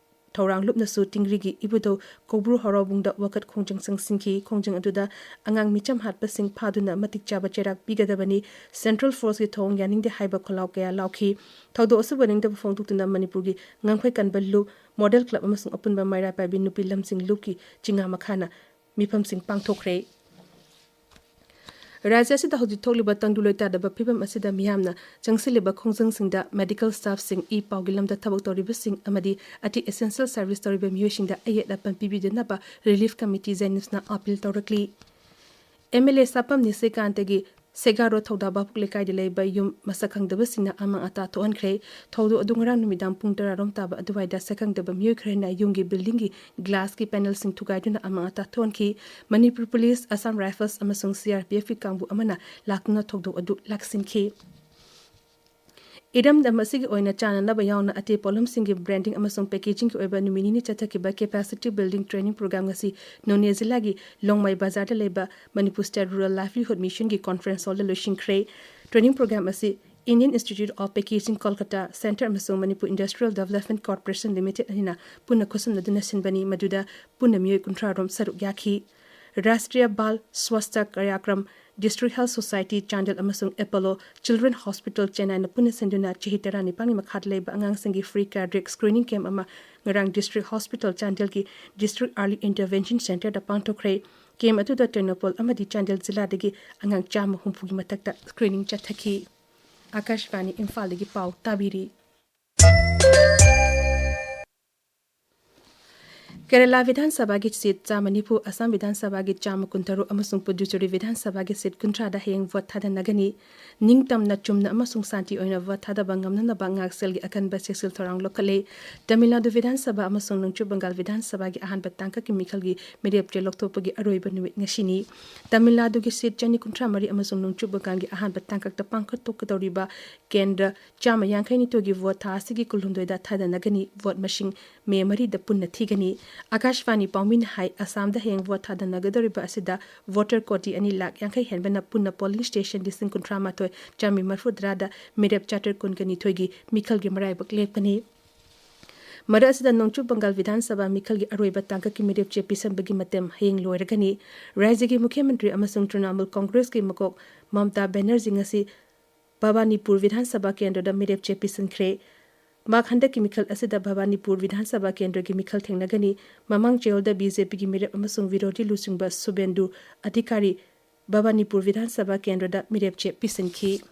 ꯊꯧꯔꯥꯡ ꯂꯨꯞꯅꯁꯨ ꯇꯤꯡꯒ꯭ꯔꯤꯒꯤ ꯏꯕꯨꯙꯧ ꯀꯧꯕ꯭ꯔꯨ ꯍꯔꯥꯎꯕꯨꯡꯗ ꯋꯥꯀꯠ ꯈꯣꯡꯖꯪ ꯆꯪꯁꯤꯟꯈꯤ꯫ ꯈꯣꯡꯖꯪ ꯑꯗꯨꯗ ꯑꯉꯥꯡ ꯃꯤꯆꯝ ꯍꯥꯠꯄꯁꯤꯡ ꯐꯥꯗꯨꯅ ꯃꯇꯤꯛ ꯆꯥꯕ ꯆꯩꯔꯥꯛ ꯄꯤꯒꯗꯕꯅꯤ, ꯁꯦꯟꯇ꯭ꯔꯦꯜ ꯐꯣꯔꯁꯀꯤ ꯊꯧꯑꯣꯡ ꯌꯥꯅꯤꯡꯗꯦ ꯍꯥꯏꯕ ꯈꯣꯜꯂꯥꯎ ꯀꯌꯥ ꯂꯥꯎꯈꯤ꯫ ꯊꯧꯗꯣꯛ ꯑꯁꯤꯕꯨ ꯅꯤꯡꯗꯕ ꯐꯣꯡꯗꯣꯛꯇꯨꯅ ꯃꯅꯤꯄꯨꯔꯒꯤ ꯉꯝꯈꯩ ꯀꯟꯕ ꯂꯨꯞ, ꯃꯣꯗꯦꯜ ꯀ꯭ꯂꯕ ꯑꯃꯁꯨꯡ ꯑꯄꯨꯟꯕ ꯃꯩꯔꯥ ꯄꯥꯏꯕꯤ ꯅꯨꯄꯤ ꯂꯝꯖꯤꯡ ꯂꯨꯞꯀꯤ ꯆꯤꯡꯉꯥ ꯃꯈꯥꯅ ꯃꯤꯐꯝꯁꯤꯡ ꯄꯥꯡꯊꯣꯛꯈ꯭ꯔꯦ꯫ ꯔꯥꯖ꯭ꯌ ꯑꯁꯤꯗ ꯍꯧꯖꯤꯛ ꯊꯣꯛꯂꯤꯕ ꯇꯪꯗꯨ ꯂꯩꯇꯥꯗꯕ ꯐꯤꯕꯝ ꯑꯁꯤꯗ ꯃꯤꯌꯥꯝꯅ ꯆꯪꯁꯤꯜꯂꯤꯕ ꯈꯣꯡꯖꯪꯁꯤꯡꯗ medical staffꯁꯤꯡ, ꯏ ꯄꯥꯎꯒꯤ ꯂꯝꯗ ꯊꯕꯛ ꯇꯧꯔꯤꯕꯁꯤꯡ ꯑꯃꯗꯤ ꯑꯇꯩ essential service ꯇꯧꯔꯤꯕ ꯃꯤꯑꯣꯏꯁꯤꯡꯗ ꯑꯌꯦꯠ ꯑꯄꯟ ꯄꯤꯕꯤꯗꯅꯕ Relief Committee JNIMSꯅ appeal ꯇꯧꯔꯛꯂꯤ꯫ MLA ꯁꯥꯄꯝ ꯅꯤꯁꯤꯀꯥꯟꯇꯒꯤ ꯁꯦꯒꯥꯔꯣ ꯊꯧꯗꯥ ꯚꯥꯕꯨꯛ ꯂꯩꯀꯥꯏꯗ ꯂꯩꯕ ꯌꯨꯝ ꯃꯁꯛ ꯈꯪꯗꯕꯁꯤꯡꯅ ꯑꯃꯥꯡ ꯑꯇꯥ ꯊꯣꯛꯍꯟꯈ꯭ꯔꯦ꯫ ꯊꯧꯗꯣꯛ ꯑꯗꯨ ꯉꯔꯥꯡ ꯅꯨꯃꯤꯗꯥꯡ ꯄꯨꯡ ꯇꯔꯥꯔꯣꯝ ꯇꯥꯕ ꯑꯗꯨꯋꯥꯏꯗ ꯁꯛꯈꯪꯗꯕ ꯃꯤꯑꯣꯏ ꯈꯔꯅ ꯌꯨꯝꯒꯤ buildingꯒꯤ glassꯀꯤ panelꯁꯤꯡ ꯊꯨꯒꯥꯏꯗꯨꯅ ꯑꯃꯥꯡ ꯑꯇꯥ ꯊꯣꯛꯍꯟꯈꯤ꯫ ꯃꯅꯤꯄꯨꯔ ꯄꯨꯂꯤꯁ, ꯑꯁꯥꯝ ꯔꯥꯏꯐꯜꯁ ꯑꯃꯁꯨꯡ CRPFꯀꯤ ꯀꯥꯡꯕꯨ ꯑꯃꯅ ꯂꯥꯛꯇꯨꯅ ꯊꯧꯗꯣꯛ ꯑꯗꯨ ꯂꯥꯛꯁꯤꯟꯈꯤ꯫ ꯏꯔꯝꯗꯝ ꯑꯁꯤꯒꯤ ꯑꯣꯏꯅ ꯆꯥꯅꯅꯕ ꯌꯥꯎꯅ ꯑꯇꯩ ꯄꯣꯠꯂꯝꯁꯤꯡꯒꯤ branding ꯑꯃꯁꯨꯡ packagingꯒꯤ ꯑꯣꯏꯕ ꯅꯨꯃꯤꯠ ꯅꯤꯅꯤ ꯆꯠꯊꯈꯤꯕ capacity building training program ꯉꯁꯤ ꯅꯣꯅꯦ ꯖꯤꯂꯥꯒꯤ ꯂꯣꯡꯃꯥꯏ ꯕꯖꯥꯔꯗ ꯂꯩꯕ Manipur State Rural Livelihood Missionꯒꯤ conference hallꯗ ꯂꯣꯏꯁꯤꯟꯈ꯭ꯔꯦ꯫ Training program ꯑꯁꯤ Indian Institute of Packaging Kolkata Centre ꯑꯃꯁꯨꯡ Manipur Industrial Development Corporation Limited ꯑꯅꯤꯅ ꯄꯨꯟꯅ ꯈꯨꯠꯁꯝꯅꯗꯨꯅ ꯁꯤꯟꯕꯅꯤ, ꯃꯗꯨꯗ ꯄꯨꯟꯅ ꯃꯤꯑꯣꯏ ꯀꯨꯟꯊ꯭ꯔꯥ ꯔꯣꯝ ꯁꯔꯨꯛ ꯌꯥꯈꯤ꯫ ꯔꯥꯁꯇ꯭ꯔꯤꯌꯥ ꯕꯥꯜ Swasthya ꯀꯥꯔꯌꯀ꯭ꯔꯝ District Health Society Chandel ꯑꯃꯁꯨꯡ Apollo Children Hospital ꯆꯦꯟꯅꯥꯏꯅ ꯄꯨꯟꯅ ꯁꯤꯟꯗꯨꯅ ꯆꯍꯤ ꯇꯔꯥꯅꯤꯄꯥꯟꯒꯤ ꯃꯈꯥꯗ ꯂꯩꯕ ꯑꯉꯥꯡꯁꯤꯡꯒꯤ free cardiac screening camp ꯑꯃ ꯉꯔꯥꯡ District Hospital ꯆꯥꯟꯗꯦꯜꯒꯤ District Early Intervention Centreꯗ ꯄꯥꯡꯊꯣꯛꯈ꯭ꯔꯦ꯫ Camp ꯑꯗꯨꯗ ꯇꯦꯡꯅꯧꯄꯜ ꯑꯃꯗꯤ ꯆꯥꯟꯗꯦꯜ ꯖꯤꯂꯥꯗꯒꯤ ꯑꯉꯥꯡ ꯆꯥꯝꯃ ꯍꯨꯝꯐꯨꯒꯤ ꯃꯊꯛꯇ screening ꯆꯠꯊꯈꯤ꯫ ꯑꯥꯀꯥꯁꯕꯥꯅꯤ ꯏꯝꯐꯥꯜꯗꯒꯤ ꯄꯥꯎ ꯇꯥꯕꯤꯔꯤ꯫ ꯀꯦꯔꯂꯥ ꯕꯤꯙꯥꯟ ꯁꯚꯥꯒꯤ seat ꯆꯥꯝꯃ ꯅꯤꯐꯨ, ꯑꯁꯥꯝ ꯕꯤꯙꯥꯟ ꯁꯚꯥꯒꯤ ꯆꯥꯝꯃ ꯀꯨꯟꯇꯔꯨꯛ ꯑꯃꯁꯨꯡ ꯄꯨꯗꯨꯆꯦꯔꯤ ꯕꯤꯙꯥꯟ ꯁꯚꯥꯒꯤ seat ꯀꯨꯟꯊ꯭ꯔꯥꯗ ꯍꯌꯦꯡ vote ꯊꯥꯗꯅꯒꯅꯤ꯫ ꯅꯤꯡꯇꯝꯅ, ꯆꯨꯝꯅ ꯑꯃꯁꯨꯡ ꯁꯥꯟꯇꯤ ꯑꯣꯏꯅ vote ꯊꯥꯗꯕ ꯉꯝꯅꯅꯕ ꯉꯥꯛꯁꯦꯜꯒꯤ ꯑꯀꯟꯕ ꯆꯦꯛꯁꯤꯜ ꯊꯧꯔꯥꯡ ꯂꯧꯈꯠꯂꯦ꯫ ꯇꯥꯃꯤꯜ ꯅꯥꯗꯨ ꯕꯤꯙꯥꯟ ꯁꯚꯥ ꯑꯃꯁꯨꯡ ꯅꯣꯡꯆꯨꯞ ꯕꯪꯒꯥꯜ ꯕꯤꯙꯥꯟ ꯁꯚꯥꯒꯤ ꯑꯍꯥꯟꯕ ꯇꯥꯡꯀꯛꯀꯤ ꯃꯤꯈꯜꯒꯤ ꯃꯤꯔꯦꯞ ꯆꯦ ꯂꯧꯊꯣꯛꯄꯒꯤ ꯑꯔꯣꯏꯕ ꯅꯨꯃꯤꯠ ꯉꯁꯤꯅꯤ꯫ ꯇꯥꯃꯤꯜ ꯅꯥꯗꯨꯒꯤ seat ꯆꯅꯤ ꯀꯨꯟꯊ꯭ꯔꯥ ꯃꯔꯤ ꯑꯃꯁꯨꯡ ꯅꯣꯡꯆꯨꯞ ꯕꯪꯒꯥꯜꯒꯤ ꯑꯍꯥꯟꯕ ꯇꯥꯡꯀꯛꯇ ꯄꯥꯡꯊꯣꯛꯀꯗꯧꯔꯤꯕ ꯀꯦꯟꯗ꯭ꯔ ꯆꯥꯝꯃ ꯌꯥꯡꯈꯩ ꯅꯤꯊꯣꯏꯒꯤ vote ꯊꯥ ꯑꯁꯤꯒꯤ ꯀꯨꯟꯍꯨꯝꯗꯣꯏꯗ ꯊꯥꯗꯅꯒꯅꯤ꯫ Vote ꯃꯁꯤꯡ ꯃꯦ ꯃꯔꯤꯗ ꯄꯨꯟꯅ ꯊꯤꯒꯅꯤ꯫ ꯑꯥꯀꯥꯁꯕꯥꯅꯤ ꯄꯥꯎꯃꯤꯅ ꯍꯥꯏ, ꯑꯁꯥꯝꯗ ꯍꯌꯦꯡ vote ꯊꯥꯗꯅꯒꯗꯧꯔꯤꯕ ꯑꯁꯤꯗ voter ꯀꯣꯇꯤ ꯑꯅꯤ ꯂꯥꯈ ꯌꯥꯡꯈꯩ ꯍꯦꯟꯕꯅ ꯄꯨꯟꯅ polling station ꯂꯤꯁꯤꯡ ꯀꯨꯟꯊ꯭ꯔꯥ ꯃꯥꯊꯣꯏ ꯆꯥꯝꯃꯔꯤ ꯃꯔꯤꯐꯨ ꯇꯔꯥꯗ ꯃꯤꯔꯦꯞ ꯆꯥꯇ꯭ꯔꯦꯠ ꯀꯨꯟꯒ ꯅꯤꯊꯣꯏꯒꯤ ꯃꯤꯈꯜꯒꯤ ꯃꯔꯥꯏꯕꯛ ꯂꯦꯞꯀꯅꯤ꯫ ꯃꯔꯛ ꯑꯁꯤꯗ ꯅꯣꯡꯆꯨꯞ ꯕꯪꯒꯥꯜ ꯕꯤꯙꯥꯟ ꯁꯚꯥ ꯃꯤꯈꯜꯒꯤ ꯑꯔꯣꯏꯕ ꯇꯥꯡꯀꯛꯀꯤ ꯃꯤꯔꯦꯞ ꯆꯦ ꯄꯤꯁꯟꯕꯒꯤ ꯃꯇꯝ ꯍꯌꯦꯡ ꯂꯣꯏꯔꯒꯅꯤ꯫ ꯔꯥꯖ꯭ꯌꯒꯤ ꯃꯨꯈ꯭ꯌ ꯃꯟꯇ꯭ꯔꯤ ꯑꯃꯁꯨꯡ ꯇ꯭ꯔꯤꯅꯥꯃꯨꯜ ꯀꯣꯡꯒ꯭ꯔꯦꯁꯀꯤ ꯃꯀꯣꯛ ꯃꯃꯇꯥ ꯕꯦꯅꯔꯖꯤ ꯉꯁꯤ ꯚꯕꯥꯅꯤꯄꯨꯔ ꯕꯤꯙꯥꯟ ꯁꯚꯥ ꯀꯦꯟꯗ꯭ꯔꯗ ꯃꯤꯔꯦꯞ ꯆꯦ ꯄꯤꯁꯤꯟꯈ꯭ꯔꯦ꯫ ꯃꯍꯥꯛ ꯍꯟꯗꯛꯀꯤ ꯃꯤꯈꯜ ꯑꯁꯤꯗ ꯚꯕꯥꯅꯤꯄꯨꯔ ꯕꯤꯙꯥꯟ ꯁꯚꯥ ꯀꯦꯟꯗ꯭ꯔꯒꯤ ꯃꯤꯈꯜ ꯊꯦꯡꯅꯒꯅꯤ꯫ ꯃꯃꯥꯡ ꯆꯌꯣꯜꯗ BJPꯒꯤ ꯃꯤꯔꯦꯞ ꯑꯃꯁꯨꯡ ꯕꯤꯔꯣꯙꯤ ꯂꯨꯆꯤꯡꯕ ꯁꯨꯕꯦꯟꯗꯨ ꯑꯙꯤꯀꯥꯔꯤ ꯚꯕꯥꯅꯤꯄꯨꯔ ꯕꯤꯙꯥꯟ ꯁꯚꯥ ꯀꯦꯟꯗ꯭ꯔꯗ ꯃꯤꯔꯦꯞ ꯆꯦ ꯄꯤꯁꯤꯟꯈꯤ꯫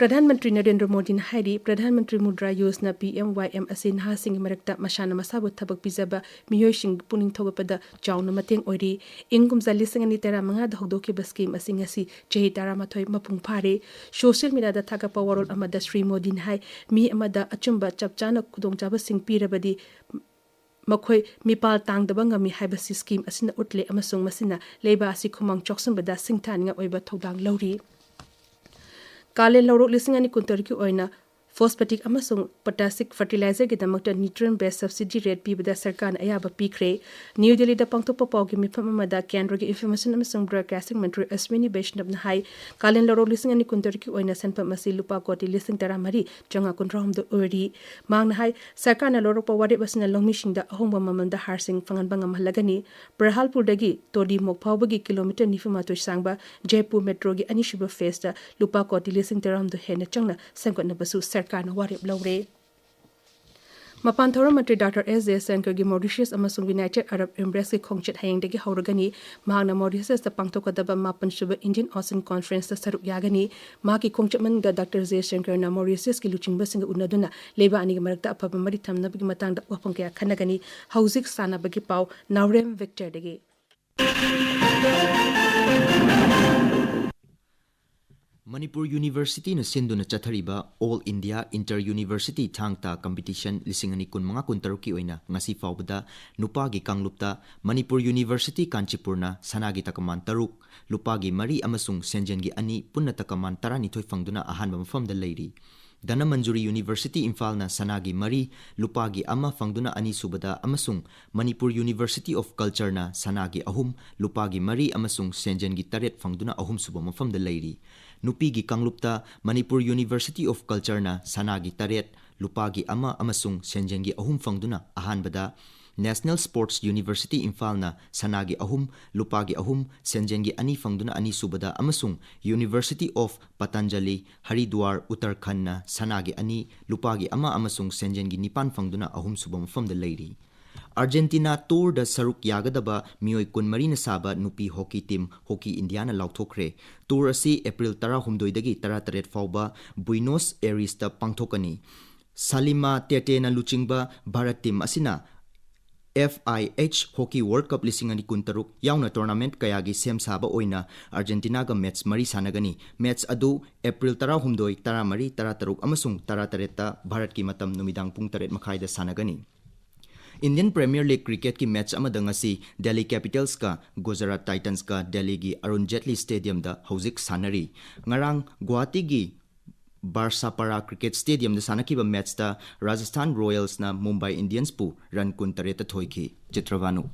ꯄ꯭ꯔꯙꯥꯟ ꯃꯟꯇ꯭ꯔꯤ ꯅꯔꯦꯟꯗ꯭ꯔ ꯃꯣꯗꯤꯅ ꯍꯥꯏꯔꯤ, ꯄ꯭ꯔꯙꯥꯟ ꯃꯟꯇ꯭ꯔꯤ ꯃꯨꯗ꯭ꯔꯥ ꯌꯣꯖꯅꯥ, ꯄꯤ ꯑꯦꯝ ꯋꯥꯏ ꯑꯦꯝ, ꯑꯁꯤ ꯅꯍꯥꯁꯤꯡꯒꯤ ꯃꯔꯛꯇ ꯃꯁꯥꯅ ꯃꯁꯥꯕꯨ ꯊꯕꯛ ꯄꯤꯖꯕ ꯃꯤꯑꯣꯏꯁꯤꯡꯒꯤ ꯄꯨꯛꯅꯤꯡ ꯊꯧꯒꯠꯄꯗ ꯆꯥꯎꯅ ꯃꯇꯦꯡ ꯑꯣꯏꯔꯤ꯫ ꯏꯪ ꯀꯨꯝꯖꯥ ꯂꯤꯁꯤꯡ ꯑꯅꯤ ꯇꯔꯥꯃꯉꯥꯗ ꯍꯧꯗꯣꯛꯈꯤꯕ ꯁ꯭ꯀꯤꯝ ꯑꯁꯤ ꯉꯁꯤ ꯆꯍꯤ ꯇꯔꯥꯃꯥꯊꯣꯏ ꯃꯄꯨꯡ ꯐꯥꯔꯦ꯫ ꯁꯣꯁꯤꯌꯦꯜ ꯃꯤꯗꯤꯌꯥꯗ ꯊꯥꯒꯠꯄ ꯋꯥꯔꯣꯜ ꯑꯃꯗ ꯁ꯭ꯔꯤ ꯃꯣꯗꯤꯅ ꯍꯥꯏ, ꯃꯤ ꯑꯃꯗ ꯑꯆꯨꯝꯕ ꯆꯞ ꯆꯥꯅ ꯈꯨꯗꯣꯡꯆꯥꯕꯁꯤꯡ ꯄꯤꯔꯕꯗꯤ ꯃꯈꯣꯏ ꯃꯤꯄꯥꯜ ꯇꯥꯡꯗꯕ ꯉꯝꯃꯤ ꯍꯥꯏꯕꯁꯤ ꯁ꯭ꯀꯤꯝ ꯑꯁꯤꯅ ꯎꯠꯂꯦ ꯑꯃꯁꯨꯡ ꯃꯁꯤꯅ ꯂꯩꯕꯥꯛ ꯑꯁꯤ ꯈꯨꯃꯥꯡ ꯆꯥꯎꯁꯤꯟꯕꯗ ꯁꯤꯡꯊꯥꯅꯤꯡꯉꯥꯏ ꯑꯣꯏꯕ ꯊꯧꯗꯥꯡ ꯂꯧꯔꯤ꯫ ꯀꯥꯂꯦꯟ ꯂꯧꯔꯣꯛ ꯂꯤꯁꯤꯡ ꯑꯅꯤ ꯀꯨꯟꯇꯔꯨꯛꯀꯤ ꯑꯣꯏꯅ ꯐꯣꯁꯐꯦꯇꯤꯛ ꯑꯃꯁꯨꯡ ꯄꯣꯇꯥꯁꯤꯛ ꯐꯔꯇꯤꯂꯥꯏꯖꯔꯒꯤꯗꯃꯛꯇ nutrient based subsidy rate ꯄꯤꯕꯗ ꯁꯔꯀꯥꯔꯅ ꯑꯌꯥꯕ ꯄꯤꯈ꯭ꯔꯦ꯫ ꯅ꯭ꯌꯨ ꯗꯦꯜꯂꯤꯗ ꯄꯥꯡꯊꯣꯛꯄ ꯄꯥꯎꯒꯤ ꯃꯤꯐꯝ ꯑꯃꯗ ꯀꯦꯟꯗ꯭ꯔꯒꯤ ꯏꯟꯐꯣꯔꯃꯦꯁꯟ ꯑꯃꯁꯨꯡ ꯕ꯭ꯔꯣꯗꯀꯥꯁꯇꯤꯡ ꯃꯟꯇ꯭ꯔꯤ ꯑꯁ꯭ꯋꯤꯅꯤ ꯕꯩꯁꯅꯕꯅ ꯍꯥꯏ, ꯀꯥꯂꯦꯟ ꯂꯧꯔꯣꯛ ꯂꯤꯁꯤꯡ ꯑꯅꯤ ꯀꯨꯟꯇꯔꯨꯛꯀꯤ ꯑꯣꯏꯅ ꯁꯦꯟꯐꯝ ꯑꯁꯤ ꯂꯨꯄꯥ ꯀꯣꯇꯤ ꯂꯤꯁꯤꯡ ꯇꯔꯥꯃꯔꯤ ꯆꯥꯝꯃꯉꯥ ꯀꯨꯟꯊ꯭ꯔꯥꯍꯨꯝꯗꯣꯏ ꯑꯣꯏꯔꯤ꯫ ꯃꯍꯥꯛꯅ ꯍꯥꯏ, ꯁꯔꯀꯥꯔꯅ ꯂꯧꯔꯛꯄ ꯋꯥꯔꯦꯞ ꯑꯁꯤꯅ ꯂꯧꯃꯤꯁꯤꯡꯗ ꯑꯍꯣꯡꯕ ꯃꯃꯜꯗ ꯍꯥꯔꯁꯤꯡ ꯐꯪꯍꯟꯕ ꯉꯝꯍꯜꯂꯒꯅꯤ꯫ ꯄ꯭ꯔꯍꯥꯜꯄꯨꯔꯗꯒꯤ ꯇꯣꯗꯤꯃꯣꯛ ꯐꯥꯎꯕꯒꯤ ꯀꯤꯂꯣꯃꯤꯇꯔ ꯅꯤꯐꯨꯃꯥꯊꯣꯏ ꯁꯥꯡꯕ ꯖꯥꯏꯄꯨꯔ ꯃꯦꯇ꯭ꯔꯣꯒꯤ ꯑꯅꯤꯁꯨꯕ ꯐꯦꯖꯇ ꯂꯨꯄꯥ ꯀꯣꯇꯤ ꯂꯤꯁꯤꯡ ꯇꯔꯥꯍꯨꯝꯗꯣꯏ ꯍꯦꯟꯅ ꯆꯪꯅ ꯁꯦꯝꯒꯠꯅꯕꯁꯨ ꯁꯔꯀꯥꯔꯅ ꯋꯥꯔꯦꯞ ꯂꯧꯔꯦ꯫ ꯃꯄꯥꯟ ꯊꯧꯔꯝ ꯃꯟꯇ꯭ꯔꯤ ꯗꯥꯛꯇꯔ ꯑꯦꯁ ꯖꯌꯁꯪꯀꯔꯒꯤ ꯃꯣꯔꯤꯁꯤꯌꯁ ꯑꯃꯁꯨꯡ ꯌꯨꯅꯥꯏꯇꯦꯗ ꯑꯔꯕ ꯏꯃꯤꯔꯦꯠꯁꯀꯤ ꯈꯣꯡꯆꯠ ꯍꯌꯦꯡꯗꯒꯤ ꯍꯧꯔꯒꯅꯤ꯫ ꯃꯍꯥꯛꯅ ꯃꯣꯔꯤꯁꯤꯌꯁꯇ ꯄꯥꯡꯊꯣꯛꯀꯗꯕ ꯃꯥꯄꯟꯁꯨꯕ ꯏꯟꯗꯤꯌꯟ ꯑꯣꯁꯤꯌꯟ ꯀꯣꯟꯐꯔꯦꯟꯁꯇ ꯁꯔꯨꯛ ꯌꯥꯒꯅꯤ꯫ ꯃꯍꯥꯛꯀꯤ ꯈꯣꯡꯆꯠ ꯃꯅꯨꯡꯗ ꯗꯥꯛꯇꯔ ꯖꯌꯁꯪꯀꯔꯅ ꯃꯣꯔꯤꯁꯤꯌꯁꯀꯤ ꯂꯨꯆꯤꯡꯕꯁꯤꯡꯒ ꯎꯅꯗꯨꯅ ꯂꯩꯕꯥꯛ ꯑꯅꯤꯒꯤ ꯃꯔꯛꯇ ꯑꯐꯕ ꯃꯔꯤ ꯊꯝꯅꯕꯒꯤ ꯃꯇꯥꯡꯗ ꯋꯥꯐꯝ ꯀꯌꯥ ꯈꯟꯅꯒꯅꯤ꯫ ꯍꯧꯖꯤꯛ ꯁꯥꯟꯅꯕꯒꯤ ꯄꯥꯎ, ꯅꯥꯎꯔꯦꯝ ꯚꯤꯛꯇꯔꯗꯒꯤ꯫ ꯃꯅꯤꯄꯨꯔ ꯌꯨꯅꯤꯚꯔꯁꯤꯇꯤꯅ ꯁꯤꯟꯗꯨꯅ ꯆꯠꯊꯔꯤꯕ All India Inter University ꯊꯥꯡ ꯇꯥ ꯀꯝꯄꯤꯇꯤꯁꯟ ꯂꯤꯁꯤꯡ ꯑꯅꯤ ꯀꯨꯟꯃꯉꯥ ꯀꯨꯟꯇꯔꯨꯛꯀꯤ ꯑꯣꯏꯅ ꯉꯁꯤ ꯐꯥꯎꯕꯗ ꯅꯨꯄꯥꯒꯤ ꯀꯥꯡꯂꯨꯞꯇ ꯃꯅꯤꯄꯨꯔ ꯌꯨꯅꯤꯚꯔꯁꯤꯇꯤ ꯀꯥꯟꯆꯤꯄꯨꯔꯅ ꯁꯅꯥꯒꯤ ꯇꯀꯃꯥꯟ ꯇꯔꯨꯛ, ꯂꯨꯄꯥꯒꯤ ꯃꯔꯤ ꯑꯃꯁꯨꯡ ꯁꯦꯟꯖꯦꯟꯒꯤ ꯑꯅꯤ, ꯄꯨꯟꯅ ꯇꯀꯃꯥꯟ ꯇꯔꯥꯅꯤꯊꯣꯏ ꯐꯪꯗꯨꯅ ꯑꯍꯥꯟꯕ ꯃꯐꯝꯗ ꯂꯩꯔꯤ꯫ ꯙꯅꯃꯟꯖꯨꯔꯤ ꯌꯨꯅꯤꯚꯔꯁꯤꯇꯤ ꯏꯝꯐꯥꯜꯅ ꯁꯅꯥꯒꯤ ꯃꯔꯤ, ꯂꯨꯄꯥꯒꯤ ꯑꯃ ꯐꯪꯗꯨꯅ ꯑꯅꯤꯁꯨꯕꯗ ꯑꯃꯁꯨꯡ ꯃꯅꯤꯄꯨꯔ ꯌꯨꯅꯤꯚꯔꯁꯤꯇꯤ ꯑꯣꯐ ꯀꯜꯆꯔꯅ ꯁꯅꯥꯒꯤ ꯑꯍꯨꯝ, ꯂꯨꯄꯥꯒꯤ ꯃꯔꯤ ꯑꯃꯁꯨꯡ ꯁꯦꯟꯖꯦꯟꯒꯤ ꯇꯔꯦꯠ ꯐꯪꯗꯨꯅ ꯑꯍꯨꯝꯁꯨꯕ ꯃꯐꯝꯗ ꯂꯩꯔꯤ꯫ ꯅꯨꯄꯤꯒꯤ ꯀꯥꯡꯂꯨꯞꯇ ꯃꯅꯤꯄꯨꯔ ꯌꯨꯅꯤꯚꯔꯁꯤꯇꯤ ꯑꯣꯐ ꯀꯜꯆꯔꯅ ꯁꯅꯥꯒꯤ ꯇꯔꯦꯠ, ꯂꯨꯄꯥꯒꯤ ꯑꯃ ꯑꯃꯁꯨꯡ ꯁꯦꯟꯖꯦꯟꯒꯤ ꯑꯍꯨꯝ ꯐꯪꯗꯨꯅ ꯑꯍꯥꯟꯕꯗ, ꯅꯦꯁꯅꯦꯜ ꯁ꯭ꯄꯣꯔꯠꯁ ꯌꯨꯅꯤꯚꯔꯁꯤꯇꯤ ꯏꯝꯐꯥꯜꯅ ꯁꯅꯥꯒꯤ ꯑꯍꯨꯝ, ꯂꯨꯄꯥꯒꯤ ꯑꯍꯨꯝ, ꯁꯦꯟꯖꯦꯟꯒꯤ ꯑꯅꯤ ꯐꯪꯗꯨꯅ ꯑꯅꯤꯁꯨꯕꯗ ꯑꯃꯁꯨꯡ University of Patanjali, ꯍꯔꯤꯗ꯭ꯋꯥꯔ, ꯎꯠꯇꯔꯈꯟꯗꯅ ꯁꯅꯥꯒꯤ ꯑꯅꯤ, ꯂꯨꯄꯥꯒꯤ ꯑꯃ ꯑꯃꯁꯨꯡ ꯁꯦꯟꯖꯦꯟꯒꯤ ꯅꯤꯄꯥꯟ ꯐꯪꯗꯨꯅ ꯑꯍꯨꯝꯁꯨꯕ ꯃꯐꯝꯗ ꯂꯩꯔꯤ꯫ ꯑꯥꯔꯖꯦꯟꯇꯤꯅꯥ ꯇꯨꯔꯗ ꯁꯔꯨꯛ ꯌꯥꯒꯗꯕ ꯃꯤꯑꯣꯏ ꯀꯨꯟꯃꯔꯤꯅ ꯁꯥꯕ ꯅꯨꯄꯤ ꯍꯣꯀꯤ ꯇꯤꯝ ꯍꯣꯀꯤ ꯏꯟꯗꯤꯌꯥꯅ ꯂꯥꯎꯊꯣꯛꯈ꯭ꯔꯦ꯫ ꯇꯨꯔ ꯑꯁꯤ ꯑꯦꯄ꯭ꯔꯤꯜ ꯇꯔꯥꯍꯨꯝꯗꯣꯏꯗꯒꯤ ꯇꯔꯥꯇꯔꯦꯠ ꯐꯥꯎꯕ ꯕꯨꯏꯅꯣꯁ ꯑꯦꯔꯤꯁꯇ ꯄꯥꯡꯊꯣꯛꯀꯅꯤ꯫ ꯁꯥꯂꯤꯃꯥ ꯇꯦꯇꯦꯅ ꯂꯨꯆꯤꯡꯕ ꯚꯥꯔꯠ ꯇꯤꯝ ꯑꯁꯤꯅ ꯑꯦꯐ ꯑꯥꯏ ꯑꯩꯆ ꯍꯣꯀꯤ ꯋꯥꯔꯜ ꯀꯞ ꯂꯤꯁꯤꯡ ꯑꯅꯤ ꯀꯨꯟꯇꯔꯨꯛ ꯌꯥꯎꯅ ꯇꯣꯔꯅꯥꯃꯦꯟꯠ ꯀꯌꯥꯒꯤ ꯁꯦꯝ ꯁꯥꯕ ꯑꯣꯏꯅ ꯑꯥꯔꯖꯦꯟꯇꯤꯅꯥꯒ ꯃꯦꯠꯆ ꯃꯔꯤ ꯁꯥꯟꯅꯒꯅꯤ꯫ ꯃꯦꯠꯆ ꯑꯗꯨ ꯑꯦꯄ꯭ꯔꯤꯜ ꯇꯔꯥꯍꯨꯝꯗꯣꯏ, ꯇꯔꯥꯃꯔꯤ, ꯇꯔꯥꯇꯔꯨꯛ ꯑꯃꯁꯨꯡ ꯇꯔꯥꯇꯔꯦꯠꯇ ꯚꯥꯔꯠꯀꯤ ꯃꯇꯝ ꯅꯨꯃꯤꯗꯥꯡ ꯄꯨꯡ ꯇꯔꯦꯠ ꯃꯈꯥꯏꯗ ꯁꯥꯟꯅꯒꯅꯤ꯫ ꯏꯟꯗꯤꯌꯟ ꯄ꯭ꯔꯤꯃꯤꯌꯔ ꯂꯤꯒ ꯀ꯭ꯔꯤꯀꯦꯠꯀꯤ ꯃꯦꯠꯆ ꯑꯃꯗ ꯉꯁꯤ ꯗꯦꯜꯂꯤ ꯀꯦꯄꯤꯇꯦꯜꯁꯀ ꯒꯨꯖꯔꯥꯠ ꯇꯥꯏꯇꯟꯁꯀ ꯗꯦꯜꯂꯤꯒꯤ ꯑꯔꯨꯟ ꯖꯦꯠꯂꯤ ꯁ꯭ꯇꯦꯗꯤꯌꯝꯗ ꯍꯧꯖꯤꯛ ꯁꯥꯟꯅꯔꯤ꯫ ꯉꯔꯥꯡ ꯒꯨꯋꯥꯍꯥꯇꯤꯒꯤ ꯕꯥꯔꯁꯥꯄꯥꯔꯥ ꯀ꯭ꯔꯤꯀꯦꯠ ꯁ꯭ꯇꯦꯗꯤꯌꯝꯗ ꯁꯥꯟꯅꯈꯤꯕ ꯃꯦꯠꯆꯇ ꯔꯥꯖꯁꯊꯥꯟ ꯔꯣꯌꯦꯜꯁꯅ ꯃꯨꯝꯕꯥꯏ ꯏꯟꯗꯤꯌꯟꯁꯄꯨ ꯔꯟ ꯀꯨꯟꯇꯔꯦꯠꯇ ꯊꯣꯏꯈꯤ꯫ ꯆꯤꯇ꯭ꯔꯚꯥꯅꯨ꯫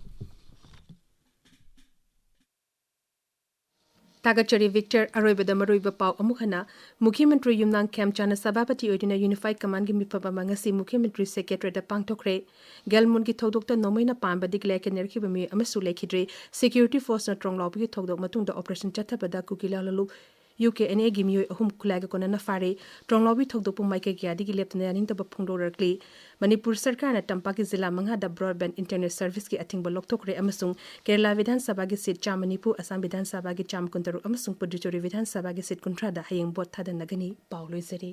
ꯊꯥꯒꯠꯆꯔꯤ ꯚꯤꯛꯇꯔ꯫ ꯑꯔꯣꯏꯕꯗ ꯃꯔꯨꯑꯣꯏꯕ ꯄꯥꯎ ꯑꯃꯨꯛ ꯍꯟꯅ꯫ ꯃꯨꯈ꯭ꯌ ꯃꯟꯇ꯭ꯔꯤ ꯌꯨꯝꯅꯥꯝ ꯈꯦꯝꯆꯥꯟꯅ ꯁꯚꯥꯄꯇꯤ ꯑꯣꯏꯗꯨꯅ ꯌꯨꯅꯤꯐꯥꯏꯗ ꯀꯃꯥꯟꯒꯤ ꯃꯤꯐꯝ ꯑꯃ ꯉꯁꯤ ꯃꯨꯈ꯭ꯌ ꯃꯟꯇ꯭ꯔꯤ ꯁꯦꯀ꯭ꯔꯦꯇꯔꯤꯌꯦꯠꯇ ꯄꯥꯡꯊꯣꯛꯈ꯭ꯔꯦ꯫ ꯒꯦꯜꯃꯨꯟꯒꯤ ꯊꯧꯗꯣꯛꯇ ꯅꯣꯡꯃꯩꯅ ꯄꯥꯟꯕꯗꯒꯤ ꯂꯥꯏꯀꯠꯅꯔꯛꯈꯤꯕ ꯃꯤꯑꯣꯏ ꯑꯃꯁꯨ ꯂꯩꯈꯤꯗ꯭ꯔꯦ꯫ ꯁꯦꯀ꯭ꯌꯨꯔꯤꯇꯤ ꯐꯣꯔꯁꯅ ꯇ꯭ꯔꯣꯡꯂꯥꯎꯕꯤꯒꯤ ꯊꯧꯗꯣꯛ ꯃꯇꯨꯡꯗ ꯑꯣꯄꯔꯦꯁꯟ ꯆꯠꯊꯕꯗ ꯀꯨꯀꯤ ꯂꯥꯂꯣꯂꯨꯞ ꯌꯨ ꯀꯦ ꯑꯦꯟ ꯑꯦꯒꯤ ꯃꯤꯑꯣꯏ ꯑꯍꯨꯝ ꯈꯨꯠꯂꯥꯏꯒ ꯀꯣꯟꯅꯅ ꯐꯥꯔꯦ꯫ ꯇ꯭ꯔꯣꯡꯂꯥꯎꯕꯤ ꯊꯧꯗꯣꯛꯄꯨ ꯃꯥꯏꯀꯩ ꯀꯌꯥꯗꯒꯤ ꯂꯦꯞꯇꯅ ꯌꯥꯅꯤꯡꯗꯕ ꯐꯣꯡꯗꯣꯔꯛꯂꯤ꯫ ꯃꯅꯤꯄꯨꯔ ꯁꯔꯀꯥꯔꯅ ꯇꯝꯄꯥꯛꯀꯤ ꯖꯤꯂꯥ ꯃꯉꯥꯗ ꯕ꯭ꯔꯣꯗꯕꯦꯟꯗ ꯏꯟꯇꯔꯅꯦꯠ ꯁꯔꯚꯤꯁꯀꯤ ꯑꯊꯤꯡꯕ ꯂꯧꯊꯣꯛꯈ꯭ꯔꯦ ꯑꯃꯁꯨꯡ ꯀꯦꯔꯂꯥ ꯕꯤꯙꯥꯟ ꯁꯚꯥꯒꯤ ꯁꯤꯠ ꯆꯥꯝꯃ ꯅꯤꯐꯨ, ꯑꯁꯥꯝ ꯕꯤꯙꯥꯟ ꯁꯚꯥꯒꯤ ꯆꯥꯝꯃ ꯀꯨꯟꯇꯔꯨꯛ ꯑꯃꯁꯨꯡ ꯄꯨꯗꯨꯆꯦꯔꯤ ꯕꯤꯙꯥꯟ ꯁꯚꯥꯒꯤ ꯁꯤꯠ ꯀꯨꯟꯊ꯭ꯔꯥꯗ ꯍꯌꯦꯡ ꯚꯣꯠ ꯊꯥꯗꯅꯒꯅꯤ꯫ ꯄꯥꯎ ꯂꯣꯏꯖꯔꯦ꯫